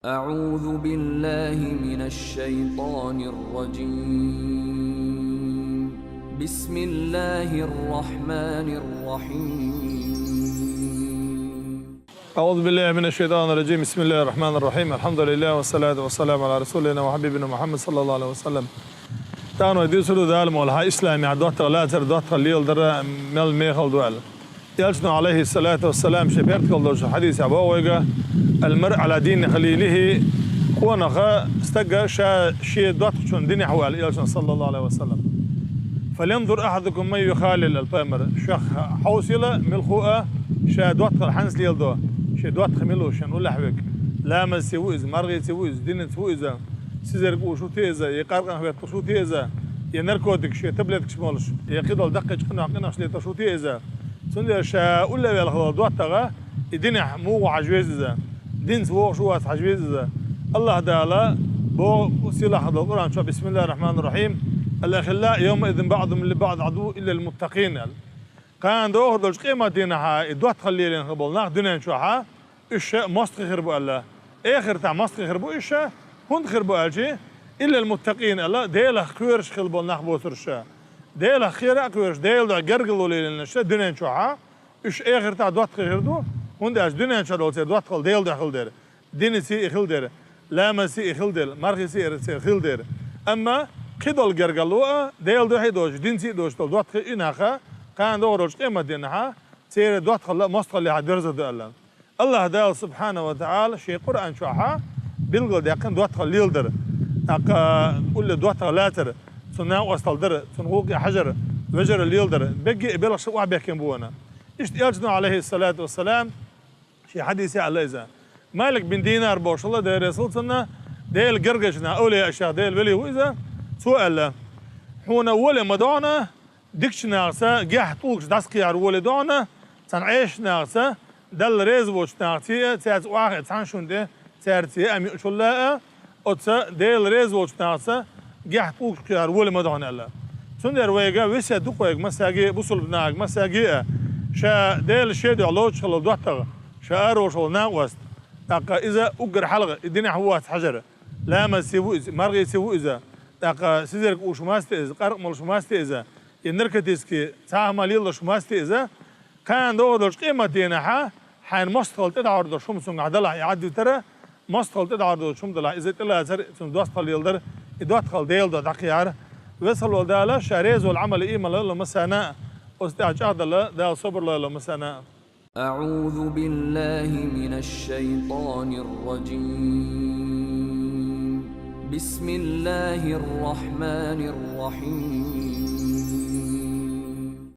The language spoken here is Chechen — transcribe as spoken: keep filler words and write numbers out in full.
أعوذ بالله من الشيطان الرجيم. بسم الله الرحمن الرحيم. أعوذ بالله من الشيطان الرجيم. بسم الله الرحمن الرحيم. الحمد لله والصلاة والسلام على رسولنا وحبيبنا محمد صلى الله عليه وسلم. Тахана вай дийцар дар Дала мел хьа исламе доттагӀа лацар, доттагӀал леладар мел мехала ду аьлла. Элчано, عليه الصلاة والسلام, ший бертахь долча хьадисехь боху вайга: المرء على دين خليله, къонах стаг ша шен доттагӀчун динехь ву аьлла Элчано, صلى الله عليه وسلم. فلينظر أحدكم من يخالل, аьлла пайхамара. Шух хьовсийла, муьлхха а ша доттагӀал хьанца леладо, шен доттагӀа мила ву, шен уллехь верг. Ламазций ву иза, маргӀийций ву иза, динаций ву иза, сизарг вуш ву те иза, е къаркъанах ветталуш ву те иза, е наркотикаш, е таблеткаш молуш, е кхидолу даккхийчу къинойх къиношна летош ву те иза. Цундела ша уллехь велла хилла доттагӀа, и динехь муха ву хьажа веза иза, динца вогӀуш ву вац хьажа веза иза. АллахӀ Дала боху сийлахь долу Къуръан чохь: بسم الله الرحمن الرحيم. الأخلاء يومئذ بعضهم لبعض عدو إلا المتقين, аьлла. Кхана догӀур долчу къематдийнахьа и доттагӀал лелийна хир болу нах дуьнен чохьа, уьш ша мостагӀий хир бу аьлла. Эхартахь мостагӀий хир бу уьш ша, хӀунда хир бу аьлча, إلا المتقين аьлла, Делах кхоьруш хилла болу нах боцурш ша. Делах кхера а кхоьруш, Делан дуьхьа гергарло лелийнарш ша дуьнен чохьа, уьш эхартахь доттагӀий хир ду, хӀунда аьлча дуьнен чохь долу церан доттагӀал Делан дуьхьа хилла дера. Динаций а хилла дера, ламазций а хилла дера, мархийций а церан хилла дера. Амма кхидолу гергарло а, Делан дуьхьа а доцуш, динций а доцуш долу доттагӀий и нах а, кхана догӀур долчу къематдийнахьа, церан доттагӀалла а мостагӀаллехьа доьрзур ду аьлла. АллахӀ Дала, سبحانه وتعالى, шен Къуръан чохьа билгалдаьккхина доттагӀал леладар, тӀаккха улле доттагӀа лацар, цунна накъосталла дар, цунна гӀуллакхе хьажар, вежаралла леладар, берриге а белхаш охьабехкина бу вайна. Иштта Элчано, عليه الصلاة والسلام, шен хьадисехь аьлла иза. Малик бин Динар бохуш хилла, Дела реза хуьлда цунна, Делан гергарчу наха, овлияашех Делан вели ву иза, цо аьлла: хьуна воле ма догӀу, дикачу нахаца гехь тӀулгаш дӀасакхехьар воле догӀу, цхьана Ӏеса нахаца, Далла реза воцучу нахаций а, цаьрца охьахиъна цхьана шуна тӀе, цаьрца яа миъчулла а, оцу Делан реза волчу нахаца гехь тӀулгаш кхехьар воле ма догӀу аьлла. Цундела вайга весет ду-кх вайга массаьрга а, бусулба нахага массаьрга а, ша Делан шен дуьхьа лоцуш хилла доттагӀа, ша араволуш волу накъост, тӀаккха иза уггар хьалха и динехь ву вац хьажар, ламазций ву иза, маргӀийций ву иза, тӀаккха сизарг ууш ву мац те иза, къаркъа молуш ву мац те иза, и наркотический цхьа хӀума лелош ву мац те иза, кхана догӀур долчу къематдийнахьа хьайна мостагӀалла тӀедогӀур долуш хӀума цуьнгахь далахь и Ӏадвитар, мостагӀалла тӀедогӀур долчу хӀума далахь иза тӀелацар, цунна доттагӀал леладар, и доттагӀал Делан дуьхьа дӀакхехьар. Веза хилла волу Дала ша реза волу Ӏамал, ийман лойла массарна а, оцу тӀехь чӀагӀдала Дала собар лойла массарна а. أعوذ بالله من الشيطان الرجيم. بسم الله الرحمن الرحيم.